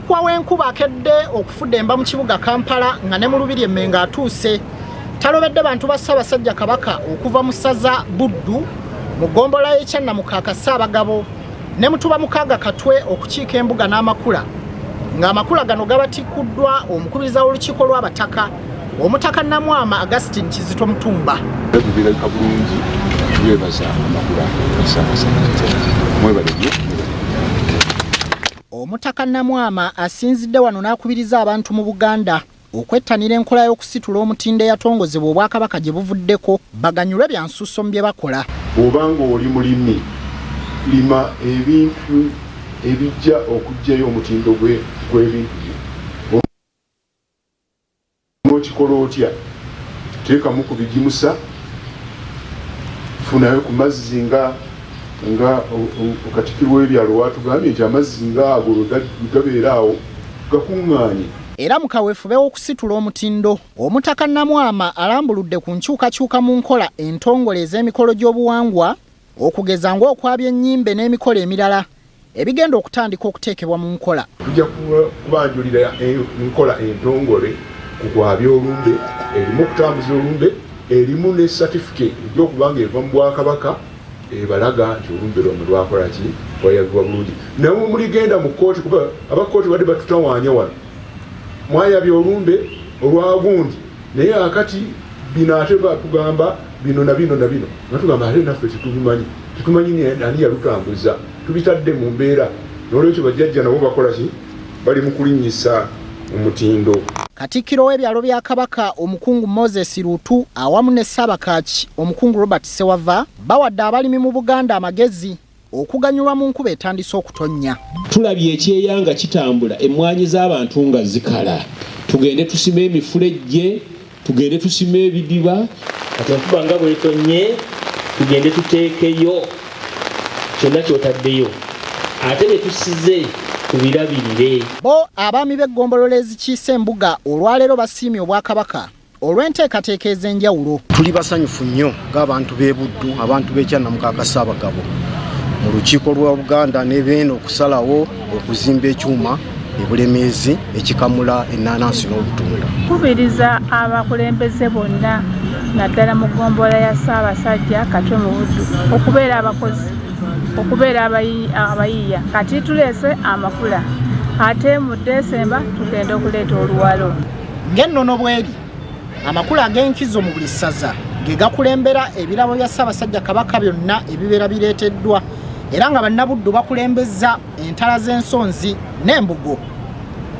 Mulekwa w'enkuba akedde okufudemba mu kibuga Kampala nga ne mu Lubiri e Mmengo atuuse. Talobedde bantu ba Ssaabasajja Kabaka okuva mu ssaza Buddu mu ggombolola y'e Kyannamukaaka Ssaabagabo ne Mutuba Mukaaga Katwe okukiika embuga n'amakula ng'amakula gano gabatikkuddwa omukubiriza w'olukiiko lw'abataka Omutaka Namwama Augustine Kizito Mutumba. Birabika bulungi, twebaza amakula ga Ssaabasajja. Mwebale nnyo. Omutaka Namwama asinzidde wano n'akubiriza abantu mu Buganda okwettanira enkola y'okusitula omutindo eyatongozebwa Obwakabaka gye buvuddeko baganyulwe bya nsusso mu bye bakola. Bw'oba ng'oli mulimi, lima ebintu ebijja okuggyayo omutindo gw'ebintu byo. Onookikola otya? Teekamu ku bigimusa, funayo ku mazzi nga nga Katikkiro w'ebyalo w'atugambye nti amazzi nga ago lwe gabeera awo gakuŋŋaanye. Era mu kaweefube w'okusitula omutindo, Omutaka Namwama alambuludde ku nkyukakyuka mu nkola entongole ez'emikolo gy'obuwangwa okugeza ng'okwabya ennyimbe n'emikolo emirala ebigenda okutandika okuteekebwa mu nkola. Tujja kubanjulira enkola entongole ku kwabya olumbe, erimu okutambuza olumbe, erimu ne satifikeeti ejja okuba ng'eva mu Bwakabaka ebalaga nti olumbe lwammwe lwakola ki, lwayabibwa bulungi. Naye muligenda mu kkooti, kuba aba kkooti badde batutawaanya wano, mwayabya olumbe olwa gundi, naye akati bino ate batugamba bino na bino na bino, nga tugamba ate naffe tetubimanyi, tetumanyi ani yalutambuza, tubitadde mu mbeera. N'olwekyo bajjajja nabo bakola ki, bali mu kulinnyisa omutindo. Katikkiro w'ebyalo bya Kabaka Omukungu Moses Luutu awamu ne Ssaabakaaki Omukungu Robert Ssewava bawadde abalimi mu Buganda amagezi okuganyulwa mu nkuba etandise okutonnya. Tulabye ekyeya nga kitambula, emmwanyi z'abantu nga zikala. Tugende tusime emifulejje, tugende tusime ebidiba. Kati enkuba nga bw'etonnye, tugende tuteekeyo kyonna ky'otaddeyo ate bye tusize tubirabirire. Bo abaami b'eggombolola ezikiise embuga olwaleero basiimye Obwakabaka olw'enteekateeka ez'enjawulo. Tuli basanyufu nnyo ng'abantu b'e Buddu, abantu b'e Kyannamukaaka Ssaabagabo mu lukiiko lwa Buganda ne Beene okusalawo okuzimba ekyuma e Bulemeezi ekikamula ennaanansi n'obutunda. Nkubiriza abakulembeze bonna naddala mu ggombolola ya Ssaabasajja Katwe mu Buddu okubeera abakozi, okubeera abayiiya. Kati tuleese amakula ate mu Desemba tugenda okuleeta oluwalo. Ng'ennono bw'eri, amakula ag'enkizo mu buli ssaza ge gakulembera ebirabo bya Ssaabasajja Kabaka byonna ebibeera bireeteddwa era nga Bannabuddu bakulembezza entala z'ensonzi n'embugo.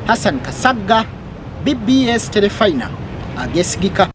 Hassan Kasagga, BBS Terefayina ageesigika.